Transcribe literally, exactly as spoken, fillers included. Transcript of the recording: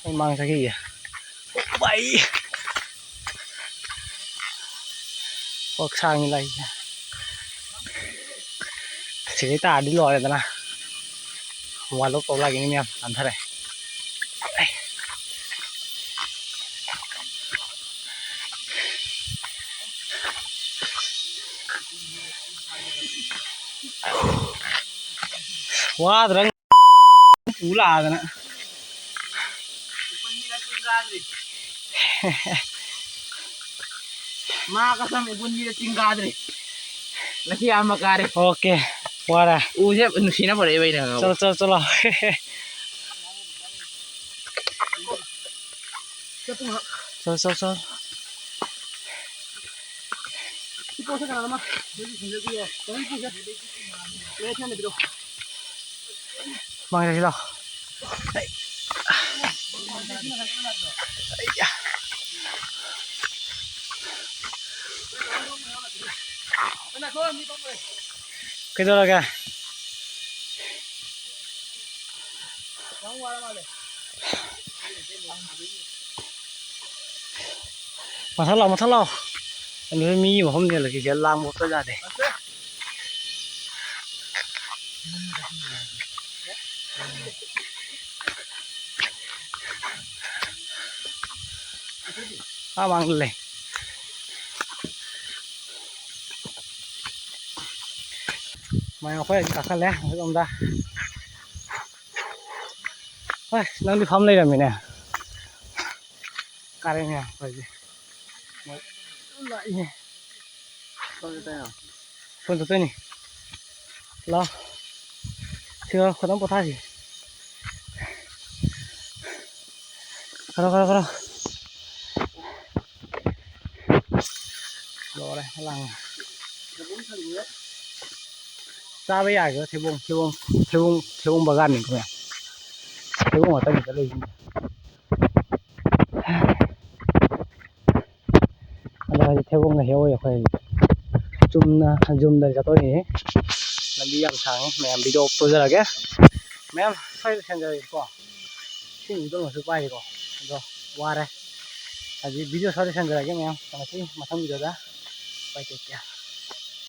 ꯑꯩ ꯃꯥꯡ ꯆꯠꯈꯤꯒꯦ꯫ ꯚꯥꯏ꯫ ꯀꯣꯛ ꯁꯥꯡꯉꯤ ꯂꯥꯛꯏꯁꯦ꯫ ꯁꯤꯗꯩ ꯇꯥꯔꯗꯤ ꯂꯣꯏꯔꯦꯗꯅ꯫ ꯋꯥꯂꯣꯛ ꯇꯧ ꯂꯥꯛꯏꯅꯤ ꯃꯌꯥꯝ꯫ ꯅꯥꯟꯊꯔꯦ꯫ ꯋꯥꯗ꯭ꯔꯥ? ꯄꯨ ꯂꯥꯛꯑꯗꯅ꯫ ꯃꯥ ꯀꯁꯝ ꯏꯕꯨꯟꯒꯤꯗ ꯆꯤꯡ ꯀꯥꯗ꯭ꯔꯤ꯫ ꯉꯁꯤ ꯑꯃ ꯀꯥꯔꯦ꯫ ꯑꯣꯀꯦ꯫ ꯋꯥꯔꯦ꯫ ꯎꯁꯦ ꯅꯨꯡꯁꯤꯅ ꯄꯨꯔꯛꯏꯕ ꯑꯩꯅ ꯈꯪꯉꯕ꯫ ꯆꯠꯂꯣ, ꯆꯠꯂꯣ, ꯆꯠꯂꯣ꯫ ꯆꯠꯄ ꯉꯥꯏꯍꯥꯛ꯫ ꯆꯠꯂꯣ, ꯆꯠꯂꯣ, ꯆꯠꯂꯣ꯫ ꯁꯤ ꯄꯣꯠꯁꯦ ꯀꯅꯥꯅꯣꯃ ꯂꯩꯁꯟꯖꯒꯦꯌꯣ꯫ ꯀꯃꯥꯏꯅ ꯄꯨꯁꯦ? ꯂꯩꯔ ꯊꯝꯃꯦ ꯄꯤꯔꯛꯑꯣ꯫ ꯃꯥꯡꯖꯧꯁꯤ ꯂꯥꯎ꯫ ꯀꯩꯗꯧꯔꯒꯦ? ꯃꯊꯛ ꯂꯥꯛꯑꯣ, ꯃꯊꯛ ꯂꯥꯛꯑꯣ꯫ ꯑꯗꯨ ꯃꯤ ꯃꯐꯝꯅꯦ ꯂꯩꯔꯤꯁꯦ, ꯂꯥꯡꯕ ꯈꯣꯠꯄ ꯌꯥꯗꯦ꯫ ꯑꯥ ꯃꯥꯡꯗ ꯂꯩ꯫ ꯃꯌꯥꯝ ꯑꯩꯈꯣꯏ ꯍꯧꯖꯤꯛ ꯀꯥꯈꯠꯂꯦ ꯑꯗꯣꯝꯗ꯫ ꯍꯣꯏ, ꯅꯪꯗꯤ ꯐꯝ ꯂꯩꯔꯝꯃꯤꯅꯦ꯫ ꯀꯥꯔꯦ ꯃꯌꯥꯝ ꯑꯩꯈꯣꯏꯁꯦ꯫ ꯃꯣꯏ ꯂꯥꯛꯏꯅꯦ꯫ ꯐꯣꯟ ꯆꯠꯇꯣꯏꯅꯤ꯫ ꯂꯥꯎ꯫ ꯁꯤꯗ ꯈꯤꯇꯪ ꯄꯣꯊꯥꯁꯤ꯫ ꯈꯔ, ꯈꯔ, ꯈꯔ꯫ ꯂꯣꯏꯔꯦ, ꯂꯥꯡꯉꯦ꯫ ꯆꯥꯕ ꯌꯥꯒꯦꯔ ꯊꯩꯕꯣꯡ, ꯊꯩꯕꯣꯡ, ꯊꯩꯕꯣꯡ, ꯊꯩꯕꯣꯡ ꯕꯒꯥꯟꯅꯤ ꯃꯌꯥꯝ꯫ ꯊꯩꯕꯣꯡ ꯉꯥꯛꯇꯅꯤ ꯆꯠꯂꯤꯁꯤꯡꯁꯦ꯫ ꯑꯗꯣ ꯍꯧꯖꯤꯛ ꯊꯩꯕꯣꯡꯒ ꯍꯦꯛꯑꯣꯏ ꯑꯩꯈꯣꯏ ꯍꯧꯖꯤꯛ꯫ ꯆꯨꯝꯅ ꯌꯨꯝꯗ ꯆꯠꯇꯣꯏꯅꯦ꯫ ꯂꯝꯕꯤ ꯌꯥꯝ ꯁꯥꯡꯉꯤ꯫ ꯃꯌꯥꯝ video ꯄꯨꯖꯔꯒꯦ꯫ ꯃꯌꯥꯝ ꯁ꯭ꯋꯥꯏꯗ ꯂꯣꯏꯁꯤꯟꯖꯔꯒꯦꯀꯣ꯫ ꯏꯁꯤꯡ ꯏꯗꯣꯟꯕꯁꯨ ꯄꯥꯏꯔꯤꯀꯣ꯫ ꯑꯗꯣ ꯋꯥꯔꯦ꯫ ꯍꯧꯖꯤꯛ ꯚꯤꯗꯤꯑꯣ ꯁ꯭ꯋꯥꯏꯗ ꯁꯦꯝꯖꯔꯒꯦ ꯃꯌꯥꯝ꯫ ꯉꯁꯤ ꯃꯊꯪ ꯚꯤꯗꯤꯑꯣꯗ ꯎꯄꯥꯏ ꯇꯦꯛꯀꯦ꯫